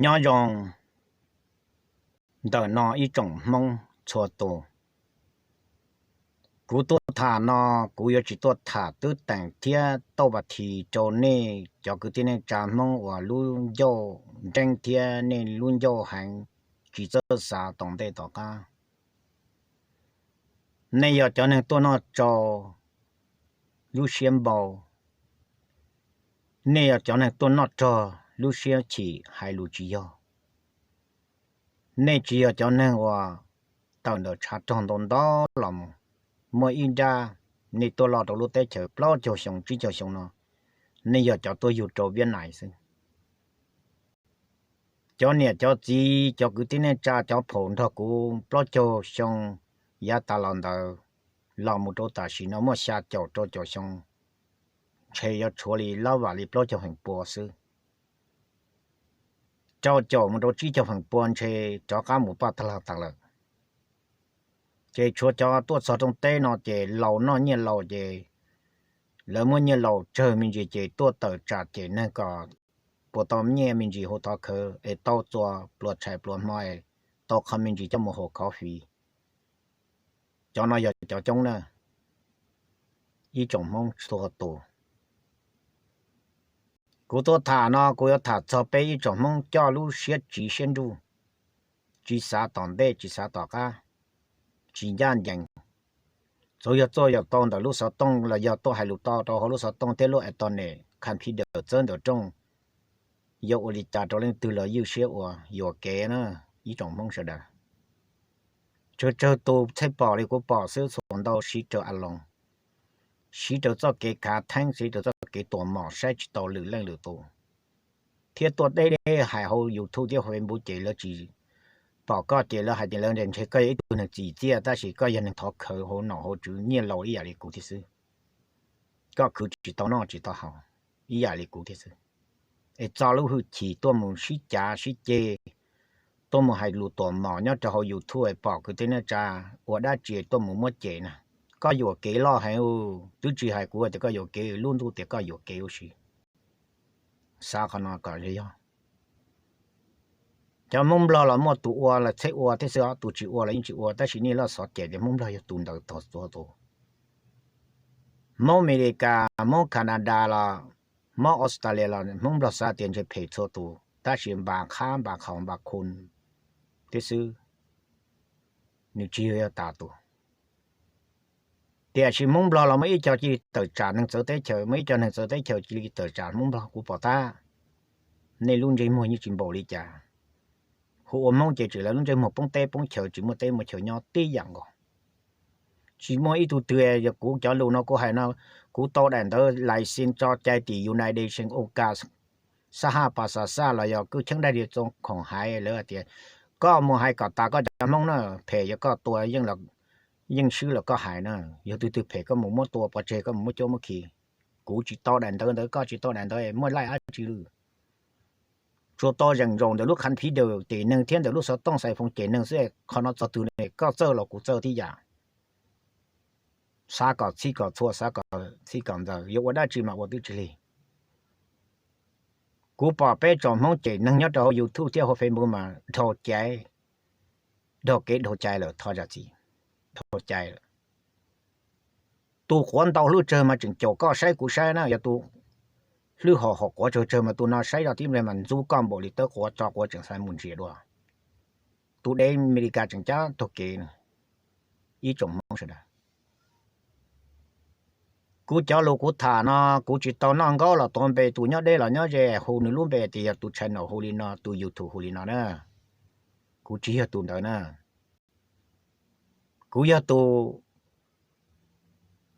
Nyob zoo ntawm no ib tsoom Hmoob txhua tus. Kuv tuaj tham no, kuv yuav tsis tuaj tham twb teem thiab tauj pas this rau nej cov kwv tij neej tsa Hmoob uas lub ncauj nreeb thiab nej lub ncauj heev tsis txawj xav tom ntej tom qab. Nej yog cov neeg tuaj noj tsau lub siab npau, nej yog cov neeg tuaj noj rog lub siab chim hais lus tsis yog. Nej tsis yog cov neeg uas tawm ntawm tshav rog ntau ntau los mus, muaj ib nrab nej tuaj loj rau lub teb chaws plaub caug xyoo tsib caug xyoo no, nej yog cov tuaj yug rau Viab Nais xwb. Cov niam cov txiv cov kwv tij neej tsa cov phaum nrog kuv plaub caug xyoo yav tas los ntawd los mus rau tam sim no muaj xya caum rau caum xyoo, ntshe yuav tshuav li lab vam li plaub caug feem pua xwb. Rau caum mus rau tsib caug feem pua ntshe rov qab mus paj tag lag tas lawm. Ces tshuav cov tuaj txog rooj teb no ces laus noj nyiaj laus ces lawv muab nyiaj laus tsawg me ntsis ces tuaj tawm tsam cem neeg kom puas tau nyiaj me ntsis hu thov khawv es tau txua pluas tshais pluas hmo es tau qhov me ntsis coj mus haus khov fiv. Cov no yog cov coob na, ib tsoom Hmoob txhua tus. Kuv tuaj tham no kuv yuav tham txog peb ib tsoom Hmoob coj lub siab tsiv siab nruj, tsis xav tom ntej tsis xav tom qab, tsis ncaj ncees. Txawm yog tuaj yog tau ntawm lub xov tooj los yog tuaj hais lus tau rau hauv lub xov tooj thiab lub internet computer txawb ntawm rooj, yuav ua li cas rau leej twg los ywj siab ua yuam kev na, ib tsoom Hmoob sawv daws. Tsawg tsawg tus txhej pom li kuv pom xwb txhua ntau siv raws a loos, siv raws txoj kev khav theeb, siv raws txoj kev tuam mom saib tsis taus lwm leej lwm tus, thiab tuaj deb deb hais hauv YouTube thiab Facebook ces lawv tsis pom koj ces lawv hais tias lawv ntshe koj yog ib tug neeg txim txiaj tab sis koj yog neeg thov khawv hauv nom hauv tswv nyiaj laus ib yam li kuv thiab xwb. Koj khwv tsis tau noj tsis tau haus ib yam li kuv thiab xwb. Es txo lub hwj chim tuaj mus sib cav sib ceg, tuaj mus hais lus tuam mom nyob rau hauv YouTube es pom kwv tij neej tsa ua dab tsi tuaj mus muab cem na. Koj yuam kev loj heev, twb tsis hais kuv tias koj yuam kev, lub ntuj tias koj yuam kev huv si. Xav qhov no kom yog. Cov Hmoob Nplog los muaj tus ua los txheb ua thiab xwb os, tus tsis ua los yeej tsis ua, tab sis nej loj xov cem tias Hmoob Nplog yog tus ntawd tog txhua tus. Hmoob Amelikas, Hmoob Canada los, Hmoob Australia los Hmoob Nplog xav tias ntshe phem txhua tus, tab sis npa qhab npa qhaus npa khu thiab xwb, nws tsis yog tas tus. Tiam sis Hmoob Nplog los muaj ib co cia li tawm tsam neeg txawv teb chaws, muaj ib co neeg txawv teb chaws cia li tawm tsam Hmoob Nplog, kuv pom tab. Nej lub ntsej muag yeej tsis npaum li cas. Hu ua Hmoob ces tseem lawv lub ntsej muag poob teb poob chaw, tsis muaj teb muaj chaw nyob tib yam nkaus. Tsis muaj ib tug twg, yog kuv cov lus no kuv hais no, kuv tau daim ntawv license tso cai tim United Nations, Unclos, Xab Haj Pas Xas Xaj los yog kwj cheeb dab di txoos khoom hais lawv hais tias koj mus hais kom tas koj cov Hmoob na, phem yog koj tua, yeej swb los koj hais na. Yog tus twg phem koj mus muab tua pov tseg, koj mus muab cuab muab khi. Kuv tsis tau daim ntawv ntawd, koj tsis tau daim ntawv, muaj laij dab tsi lwm. Tsuas tau zeem zaum ntawm lub qhab phiv daws cem neeg thiab ntawm lub xov tooj xais foos cem neeg xwb, qhov no txog twg ne koj txawj los kuv txawj tib yam. Xav kom txhij kom txhua, xav kom txhij kom ntxaws, yuav ua dab tsi mas ua twb tsis lig. Kuv pom peb tsoom Hmoob cem neeg nyob rau hauv YouTube thiab hauv Facebook mas dhau cai, dhau kev dhau cai lawm, thov zam txim, dhau cai lawm. Tus quav ntau hlwb tsawg mas tseem caum koj saib kuv saib na, yog tus hlwb hom hom quav tsawg tsawg mas tus no saib zoj tib nplej mas ntxub koj npaum li tawb quav tso quav tseem xav mus ntsia dua. Tus dev Amelikas tseem cab taug kev no. Ib tsoom Hmoob sawv daws, kuv cov lus kuv tham no kuv tsis tau noj nkaub los tuav npe, tus nyob deb los nyob ze hu nws lub npe tias yog tus channel hu li no, tus YouTube hu li no na. Kuv tsis yog tus ntawd na. Kuv yog tus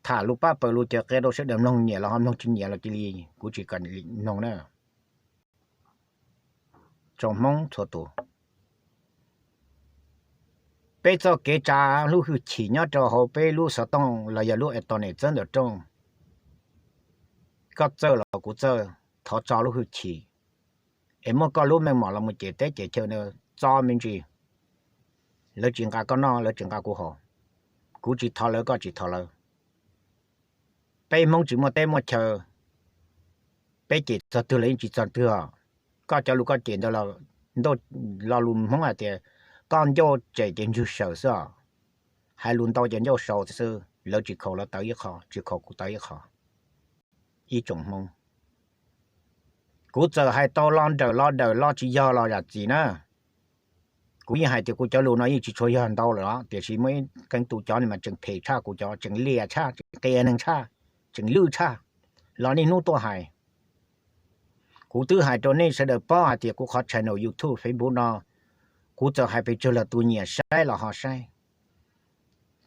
tham lus pab pawg lus caw qia rau sawv daws mloog, nyiam los ho mloog, tsis nyiam los cia li, kuv tsis kam mloog na. Tsoom Hmoob txhua tus, peb txoj kev tsa lub hwj chim nyob rau hauv peb lub xov tooj los yog lub internet txawb ntawm rooj, koj txawj los kuv txawj, thov tso lub hwj chim es muab koj lub meej mom los mus cem teb cem chaw na, tso me ntsis. Lawv tsis nqa koj noj, lawv tsis nqa kuv haus, kuv tsis thov lawv, koj tsis thov lawv. Peb Hmoob tsis muaj teb muaj chaw, peb cem txog twg los yeej tsis txog twg os. Koj cov lus koj cem ntawd los Ntau, lo lus Hmoob hais tias koj ncauj tsem ces ntswg saws xwb os. Hais lus ntau ces ncauj sau xwb, lawv tsis khaum los tawv ib qho, tsis khaum kuv tawv ib qho. Ib tsoom Hmoob, kuv txawm hais tau lo nrawm lo dawm lo tsis yog los zam txim na, kuv yeej hais tias kuv cov lus no yeej tsis tshua yog ntau lawm os, tiam sis muaj ib qee tus cov no mas tseem phem tshaj kuv cov, tseem liam tshaj, tseem qias neeg tshaj, tseem lwj tshaj, los niaj hnub tuaj hais. Kuv twb hais rau nej sawv daws paub hais tias kuv qhov channel YouTube, Facebook no, kuv txawm hais pes tsawg los tus nyiam saib los ho saib.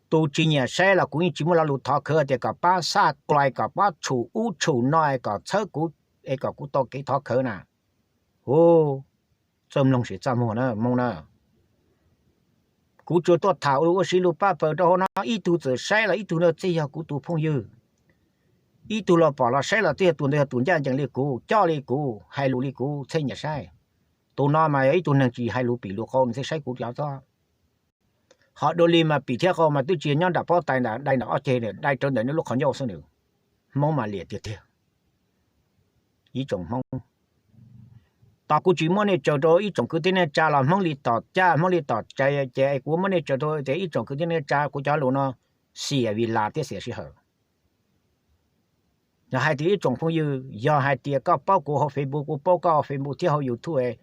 Tus tsis nyiam saib los kuv yeej tsis muaj lo lus thov khawv tias kom pab xaj klais, kom pab tshum ub tshum no es kom txhawb kuv, es kom kuv tau kev thov khawv na. Hu, txawj mloog siv txaj muag na Hmoob na. Kuv tsuas tuaj tham ua si lus paj paws rau hauv no, ib tug txawm saib los ib tug no txij yog kuv tus phooj ywg. Ib tug los pom los saib los twb yog tus ntawd yog tus ncaj ncees li kuv, coj li kuv, hais lus li kuv, txhej nyiam saib. Tus no mas yog ib tug neeg tsis hais lus pim lus qau nws thiaj saib kuv cov txob. Ho dua li mas pim thiab qau mas twb tsis nyob nram pob tais ntawd, dai nram ob ceg, dai rau ntawm nws lub qhov ncauj xwb nws. Hmoob mas liam tiag tiag. Ib tsoom Hmoob, tos kuv tsis muab nej tsaws rau ib tsoom kwv tij neej tsa los Hmoob li tom caj Hmoob li tom tsais ces kuv muab nej tsaws rau tias ib tsoom kwv tij neej tsa kuv cov lus no xiam vim lam thiab xiam sij hawm. Yog hais tias ib tsoom phooj ywg, yog hais tias koj paub kuv hauv Facebook, kuv paub koj hauv Facebook thiab hauv YouTube,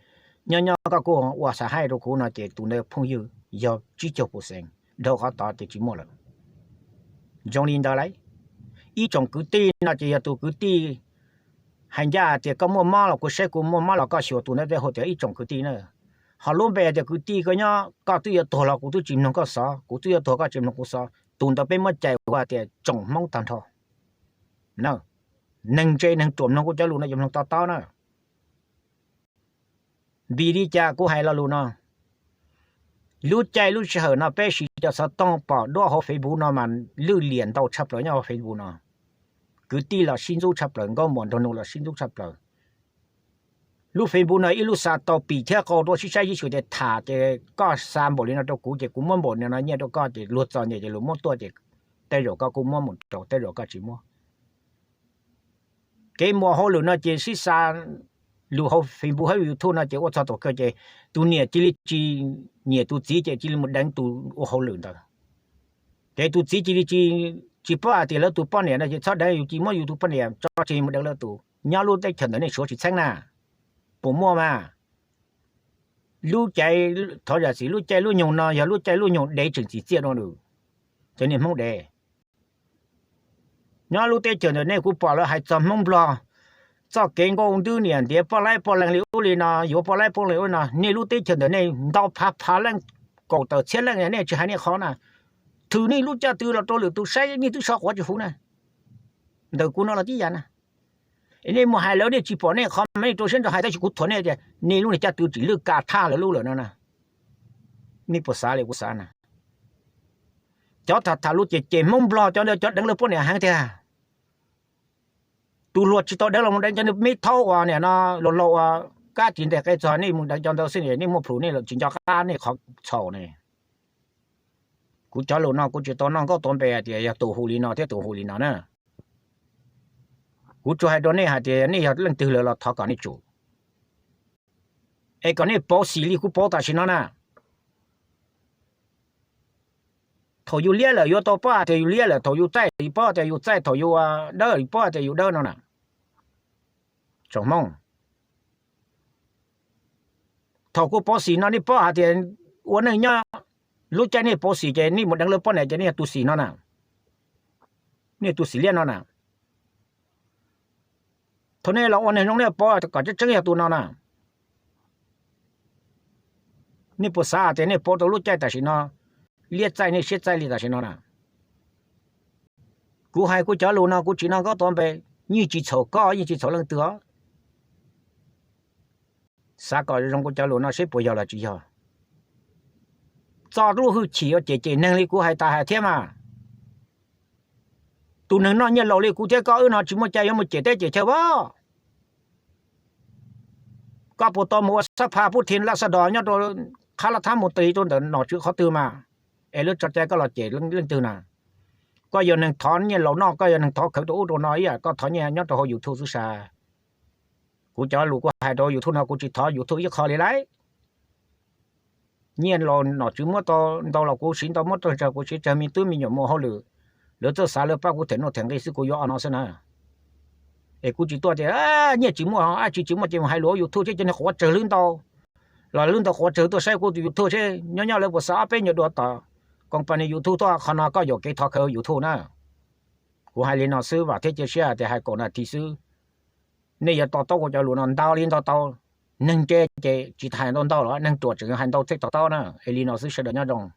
nyob nyob koj kuj ua xav haij rau kuv no ces tus ntawd phooj ywg yog tsib caug percent, dhau qhov tod ces tsis muaj lawm. Zoo li ntawd lauj, ib tsoom kwv tij no ces yog tus kwv tij hais ncaj tias koj muaj mob los kuv saib kuv muaj mob los koj xyuas tus ntawd thiaj hu tias ib tsoom kwv tij na. Ho lub npe tias kwv tij koj nyob koj twb yuav tuag los kuv twb tsis mloog koj xov, kuv twb yuav tuag koj tsis mloog kuv xov, tus ntawd peb muab cais hu tias tsoom Hmoob tag nrho. Neeg ntse neeg ruam mloog kuv cov lus no yuav mloog to taub na. Vim li cas kuv hais lo lus no? Lub caij lub sij hawm no peb siv cov xov tooj pom duab hauv Facebook no mas lwj liam ntau tshaj plaws nyob hauv Facebook no. Kwv tij los sib ntxub tshaj plaws, nkauj muam nraug nus los sib ntxub tshaj plaws. Lub Facebook no ib lub xa tau pim thiab qau rau sib saib sib xyuas ces tham ces koj xa npaum li no rau kuv ces kuv muab npaum li no nyiaj rau koj ces luag txom nyem ces luag muab tuaj ces tej zaum koj kuj muab mus rau, tej zaum koj tsis muab. Kev mus hauj lwm no ces sib xa lus hauv Facebook hauv YouTube no ces ua txog thaum kawg ces tus niam cia li tsis nyiam tus txiv ces cia li mus deev tus ua hauj lwm ntawd. Ces tus txiv cia li tsis, tsis paub hais tias lawv tus poj niam no ces txhob deev, yus cia li muab yus tus poj niam tso tseg mus deev lawv tus. Nyob lub teb chaws ntawm nej suav tsis txheeb na, puas muaj mas? Lub caij, thov zam txim, lub caij lub nyoog no yog lub caij lub nyoog dev tseem txim txiaj dua lawm, cov niag Hmoob dev. Nyob lub teb chaws ntawm nej kuv pom lawv hais txog Hmoob Nplog txoj kev nkauj ntwb niam ntiav poj laib poj leeg li ub li no, yuav poj laib poj leeg ub li no, nej lub teb chaws ntawm nej ntau phav phav leej, kaum tawm txhiab leej nej tsis hais nej qhov na, thwm nej lub caj tw los rau lwm tus saib nej twb so quav tsis huv na. Ntawm kuv no los tib yam na. Es nej mus hais lawv nej tsis pom nej qhov mas nej rau siab ntso hais, tab sis kuv thuam nej tias nej lub niag caj tw tsis lwj ka thaj lawv lub lawm no na. Nej puas xav li kuv xav na? Cov tham tham lus ces cem Hmoob Nplog cov ntawd cov deev lawv poj niam heev tiag. Tus hluas tsis tau deev los mus deev cov niag me thaub uas niam no laus laus uas kab tis ntes qe txog nej mus deev cov ntawd xwb, nej muaj plhus nej tsis nco qab nej qhov txhaum ne. Kuv cov lus no kuv tsis tau noj nkauj tuav npe tias yog tus hu li no thiab tus hu li no na. Kuv tsuas hais rau nej hais tias nej yog leej twg lawm los thov kom nej tsum, es kom nej pauv xim li kuv pauv tam sim no na. Thaum yus liab lawm yuav tau paub hais tias yus liab lawm, thaum yus txaij paub tias yus txaij, thaum yus dawb paub tias yus dawb no na. Tsoom Hmoob, thaum kuv pauv xim no nej paub hais tias ua neej nyob lub caij nej pauv xim ces nej mus deev lawv poj niam ces nej yog tus xim no na. Nej tus xim liab no na. Thaum nej los ua neeg zoo nej paub kom tseeb tseeb yog tus no na. Nej puas xav hais tias nej pauv rau lub caij tam sim no liab txaij nej siab txaij li tam sim no na? Kuv hais kuv cov lus no kuv tsis noj nkauj tuav npe, yeej tsis txhaum koj yeej tsis txhaum leej twg os. Xav kom zoo kuv cov lus no seb puas yog los tsis yog. Txo lub hwj chim ua cem cem neeg li kuv hais tas hais thiab mas. Tus neeg noj nyiaj laus li kuv thiab koj wb no tsis muaj cai yuav mus cem teb cem chaw as. Koj puas tau mus ua xab pha pub thi laj xab dos nyob rau qhab laj thab mus tis rau ntawm nom tswv qhov twg mas, es lawv tso cai koj los cem leej twg na? Koj yog neeg thov nyiaj laus noj, koj yog neeg thov khawv rau ub rau no ib yam koj thov nyiaj nyob rau hauv YouTube xwb sas. Kuv cov lus kuv hais rau YouTube no kuv tsis thov YouTube ib qho li lauj. Nyiaj los nom tswv muab tau ntau los kuv siv ntau, muab tau tsawg kuv siv tsawg, me tub me nyuam mus hauj lwm, lawv txawj xav lawv pab kuv them nuj them nqi xwb, kuv yuav ob no xwb na. Es kuv tsis tuaj tias nyiaj tsis muaj, ab tsi tsis muaj ces mus hais lus YouTube seb cov niag quav tsawg lub ntau, los lub ntau quav tsawg tuaj saib kuv tus YouTube seb nyob nyob lawv puas xa ob peb nyuag dua tom company YouTube tuaj, qhov no koj yuam kev thov khawv YouTube na. Kuv hais li no xwb vam thiab cia siab hais tias hais kaum nas this xwb, nej yuav to taub kuv cov lus no ntau li ntau tau. Neeg ntse ces tsis tas hais ntau ntau los neeg ruam tseem hais ntau thiab to taub na. Es li no xwb, sawv daws nyob zoo.